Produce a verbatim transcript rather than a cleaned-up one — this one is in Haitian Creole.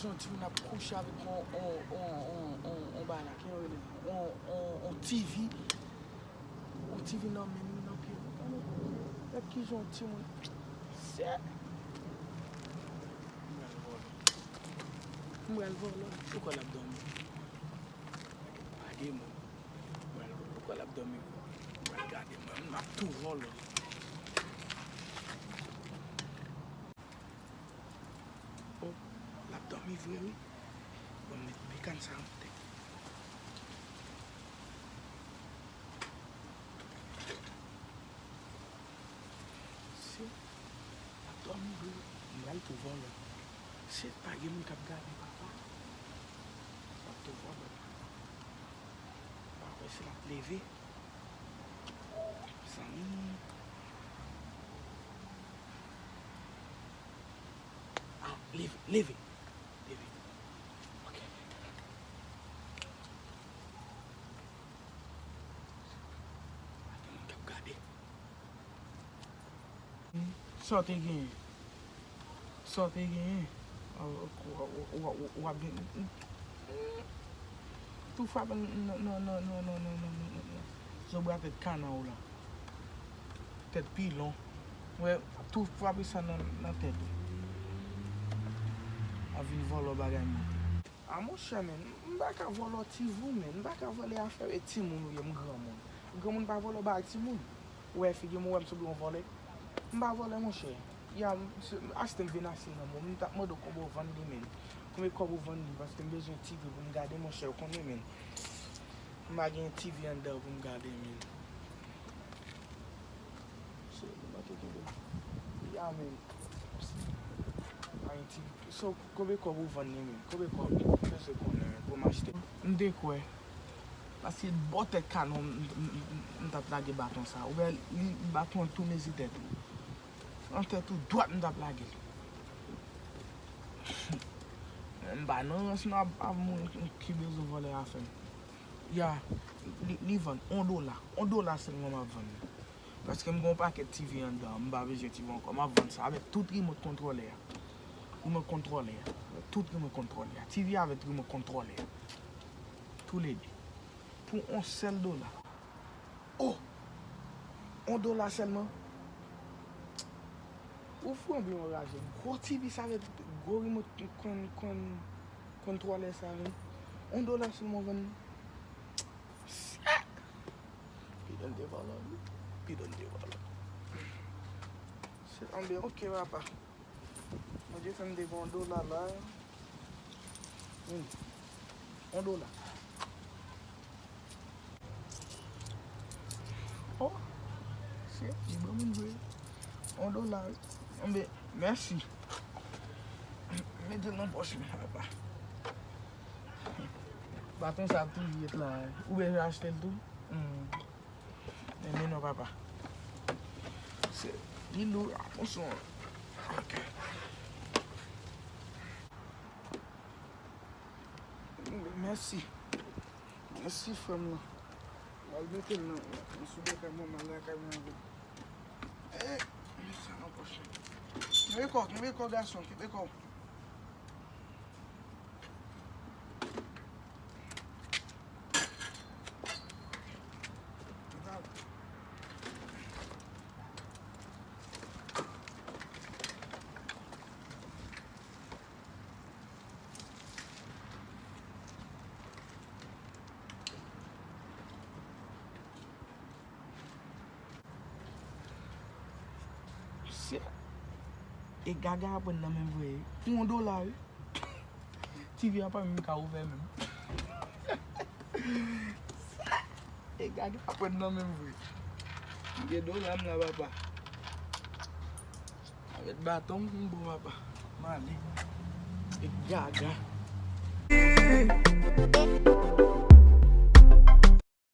Yon timoun ap kouche avèk yon, yon, yon, yon, yon, yon bagay la, ki yo rele l? Yon, yon, yon T V. Yon T V nan men l, nan pye l. Gade kijan yon timoun. Sè. M pral vòlò. M pral vòlò. Ou kwè l ap dòmi? Lage mwen. M pral vòlò. Ou kwè l ap dòmi? M pral gade mwen. M ap tou vòlò. Oh, l ap dòmi vre wi. Bon, m met pikan sa antre. Si l ap dòmi vre wi. M pral tou vòlò. Si pa gen moun k ap gade papa, m ap tou vòlò. Pa wè si l ap leve. Mezanmi. Ah, leve, leve. Leve. Ok. Pa gen moun k ap gade. Sa w te genyen? Sa w te genyen? W ap gen. Tou frape nan, nan, nan zobra tèt kana w la. Tèt pilon. Wè, tou frape sa nan, nan tèt ou. A vin vòlò bagay mwen. A monchè, men, m pa ka vòlò T V, men. M pa ka vòlò afè e timoun ou ye, m granmoun. Granmoun pa vòlò bagay timoun. Ou wè figi m, ou wè m sanble yon vòlè. M pa vòlè, monchè. Ya, m, se, achte m vin achte l nan men w. M t ap mande w konbyen w vann li, men. Konbyen kòb ou vann li, paske m bezwen T V pou m gade, monchè, ou konnen, men. M pa gen T V anndan pou m gade, men. So, nou manke kenbe. Ya, men. Ayiti. So, konbyen kòb ou vann li, men? Konbyen kòb? M bezwen konnen, men, pou m achte. M te kwè. Paske bò tèt kanè w, m, m, m, m t ap lage baton sa. Ou wè, li, baton an tou mezi tèt ou. Nan tèt ou dwat, m t ap lage l. M pa nan rans non, ap, ap moun ki bezwen vòlè afè m. Ya, li, li vann yon dola. Yon dola sèlman m ap vann li. Paske m gen yon pakèt T V anndan, m pa bezwen T V ankò. M ap vann sa avèk tout remote controlè a. Remote controlè a. Avèk tout remote controlè a. T V avèk remote controlè a. Toulede. Pou yon sèl dola. Oh! Yon dola sèlman. Ou fou anpil, yon raje. Gwo T V sa avèk gwo remote con-, con-, controlè sa, wi. Yon dola sèlman vann. Pi donn te vòlò, wi. Pi donn te vòlò. Se anben, ok, papa. Bondye fè m te gen yon dola la. Wi. Yon dola. Oh, se li ban moun vre. Yon dola, wi. Anben, mèsi. Mete l nan pòch mwen, papa. Baton sa ap toujou ret la, wi. Ou bezwen achte l tou? Hmm. Men, men non, papa. Se, li lou, atansion. Ok. Mèsi. Mèsi, frè m nan. M al mete l nan, nan soudèk la, mwen, m al lakay mwen avè l. Eh, mèsi, nan pòch mwen. Kenbe kò, kenbe kò, gason, kenbe kò. Se, e gaga aprann nan men m vre. Pou yon dola, wi. T V a pa menm ka ouvè menm. E gaga aprann nan men m vre. M gen dola m la, papa. Avèk baton m, m bon, papa. M ale. E gaga.